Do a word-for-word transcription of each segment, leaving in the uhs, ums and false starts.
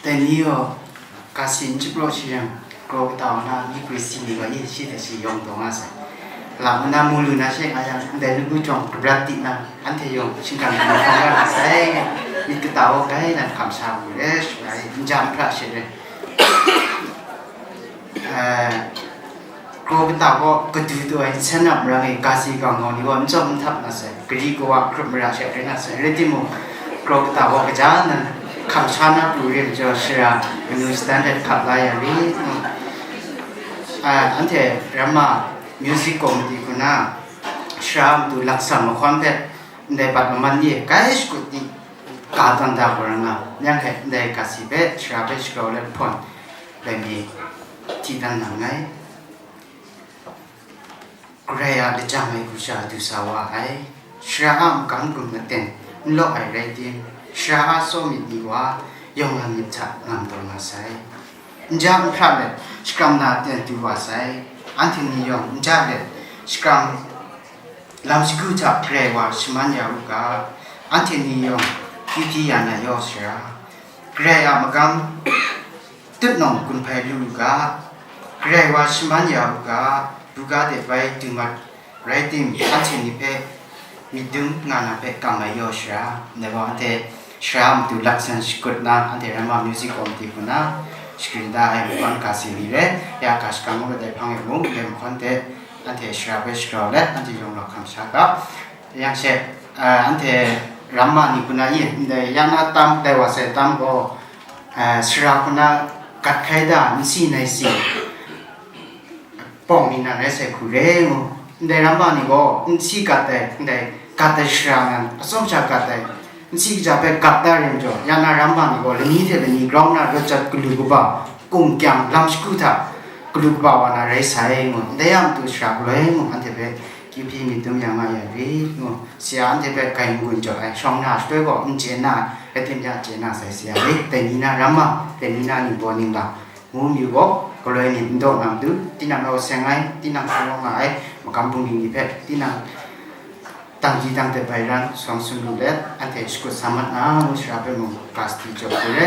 Dai ni gaw, kasi n shapraw shi yang, kraw kata wa na, myi Kristi ni gaw, ye shi hte shi yawng taw nga sai. Lam nna mu lu na she nga yang, ndai nawku jawng kabrat di na, anhte yawng shingkang ni hkawng nga na sai, myit kata wa gai na hkam sha mu re, shalai n ja n hpra she re. Eh, Kraw kata gaw kadu taw ai nsen a marang e, kasi kangau ni gaw n tsawm n htap na sai, gari kawa hkrup mara she rai na sai, rai timung, kraw kata gaw kaja nnan hkam sha na pru re majaw, shara manu shatan hte hkap la ya rit mu. Ah, anhte Ramma Music Committee hku na shara matu laksan mahkawn hpe ndai bat maman ye kai shakut ni ka tawn da gaw rai nga, yang hte ndai kasi hpe shara hpe shagrau let hpawn lai mi hti dan nang ngai. Karai a lajang ai hku sha du sa wa ai, shara a magam gun maten n law ai rai tim, shara a tsaw myit ni wa yawng a myit hta ngam taw nga sai. N ja n hpra let shakram na ten du wa sai, anhte ni yawng n ja let shakram lam shagu hta Karai wa shaman ya u ga, anhte ni yawng kyu di ya na yaw sara, Karai a magam tutnawng gun hpai lu u ga, Karai wa shaman ya u ga, buga de bai du mat rai tim, anhte ni hpe myit dum nga na hpe kam ai yaw sara, ndai gaw anhte shara matu laksan shakut na, anhte Ramma Music Committee hku na shagrin da ai makam kasi ni re, ya ga shakang ngu ai dai hpang e mung, dai mahkawn hte anhte shara hpe shagrau let, anhte yawng lau hkam sha ga. Yang she, ah, anhte Ramma ni hku na i, ndai ya na tam, dai wa sai tam gaw, ah, shara hku na gat hkai da, nsi nai si, pawng mi nan rai sai hku re ngu. Ndai Ramma ni gaw, nsi gat ai, ndai gat ai shara nan, atsawm sha gat ai, nsi kaja hpe gat da re majaw, ya na Ramma ni gaw, lani hte lani grau na rawt jat galu kaba, kung kyang lam shagu hta galu kaba wa na rai sai ngu, ndai a matu shara galoi ngu, anhte hpe kyu hpyi myit dum ya nga ya rit ngu, saya anhte hpe gai n-gun jaw ai, shawng na shatoi gaw n chye na ai, rai tim ya chye na sai saya rit, dai ni na Ramma, dai ni na ningbaw ninglang, ngu myu gaw, galoi myit n daw na matu, tinang rau seng ai, tinang hkrum nga ai, magam bungli ni hpe, tinang tangji tangte bai ran, sawng sum lu let, anhte shakut sa mat na, ngu shara hpe mung, ga sadi jaw hku re.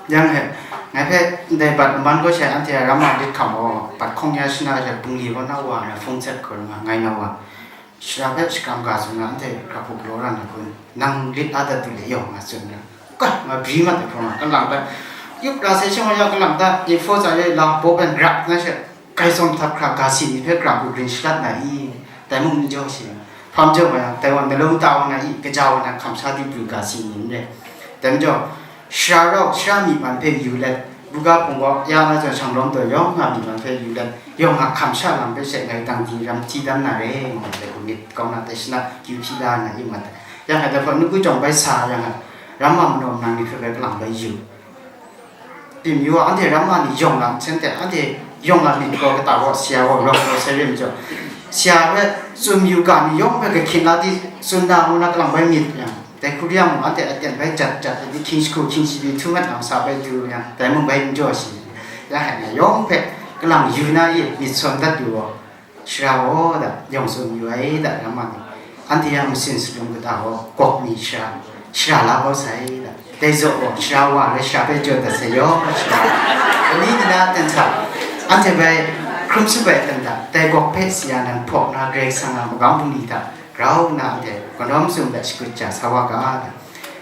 Yang e, ngai hpe ndai bat aman gaw she anhte a Ramma lit hkam gaw, bat hkawng ya shana she bungli kaw na wa na hpung htet hkawng nga ngai na wa, shara hpe shakram ga tsun na, anhte grap hku galaw ra na kun, nang lit a dat du le yaw nga tsun ra. Ka, nga bri mat ai hkawng nga, kalang dat, yup ra sai shing wa ya kalang dat, info tsa ye la, baw pen grap na she, Gai tsawm htap hkra ga si ni hpe gra hku grin shalat na i? Dai mung n jaw shi. Hpa majaw nga yang, dai wa nalung ta wa na i, kaja wa na hkam sha di pru ga si ni n rai. Dai majaw, shara rau, shara myi man hpe yu let, buga hpung gaw ya na zawn shanglawm taw yawng nga myi man hpe yu let, yawng nga hkam sha lam hpe she ngai dang di ram hti dan na re, ngu ai hte, myit kau na tai shana kyu hpyi la na i mat ai. Yang hkai dai hpaw, nawku jawng bai sa yang a, Ramma manaw manang ni hpe bai kalang bai yu. Tim yu a, anhte Ramma ni yawng lam hten hte, anhte yawng lam myit gaw kata gaw, sara gaw rawng gaw sai re majaw, sara hpe tsun yu ga ni yawng hpe kahkyin la di tsun na ngu na kalang bai myit yang, dai hku ri yang mung, anhte aten bai jat jat ai di hkying jahku hkying jahpyi htu mat na masa bai du yang, dai mung bai n jaw shi. Ya hkai na yawng hpe kalang yu na i myit sawn dat yu gaw, Shara gaw da, yawng tsun yu ai da, Ramma ni. Anhte a masin salum kata gaw, gawk mi shara, shara la kau sai da. Dai zaw gaw, shara wa rai shara hpe jaw dat sai yaw, shara. Dai ni na ten hta, anhte bai hkrum sum ai ten hta, dai gawk hpe saya nan hpaw na Karai Kasang a magam bungli hta grau nna anhte kanawm sum let shakut ja sa wa ga da.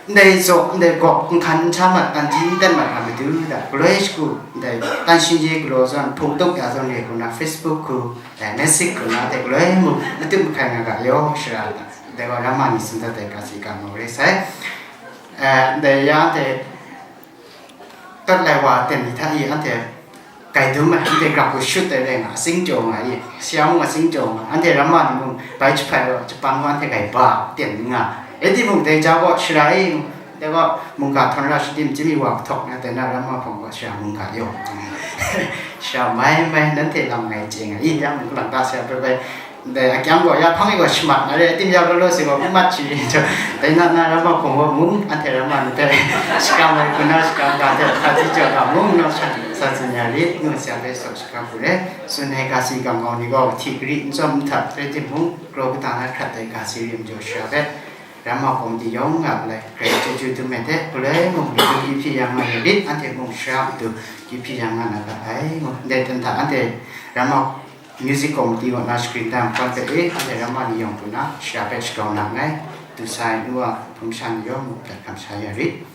Ndai zaw, ndai gawk, nhkan nhta mat, tangji n dat mat a matu da, galoi shagu, ndai tan shin ye galaw zawn, hpung tup ya zawn re hku na, Facebook hku, dai message hku na, dai galoi mung, matut mahkai nga ga yaw shara da, dai wa Ramma ni tsun dat ai ga si ga mau re sai. Eh, ndai ya, dai, Tat lai wa ten ni hta i anhte gai dum ai, anhte grap hku shut ai rai nga, atsing jaw nga i, sara mung atsing jaw nga, anhte Ramma ni mung bai jahpai wa, jahpang wa, anhte gai ba ten nga. Rai timung, dai ja gaw shara e, dai gaw mungga htawn ra shadim chyami wa kahtawk na, dai na Ramma hpawng gaw shara mungga yaw. Shara mai mai, nanhte lam ngai chye nga i, ya mung kalang ta sara bai bai, Dai akyang gaw, ya hpang e gaw shamat na re, tim ya law law si gaw, n mat shi, dai na na Ramma hpawng gaw mung, anhte Ramma ni hpe shakram ai hku na, shakram ga hte hpaji jaw ga mung, nau shan sa tsun ya rit, ngu sara hpe saw shakram hku re, tsun ai ga si ga mau ni gaw, hti gari n tsawm n htat, rai timung, kraw kata na hkrat ai ga si rim jaw shara hpe, Rama committee yawng nga ai, grai chyeju dum ai hte, galoi mung matu kyu hpyi ya nga ai rit, anhte mung shara matu kyu hpyi ya nga na ga ai. Ndai hta anhte Rama music committee wa na shagrin dan hpan hpe e, anhte Rama ni yawng pru na shara hpe shagau na nngai. Du sa ai nu wa hpung sha ni yawng mung hpe kamsham ya rit.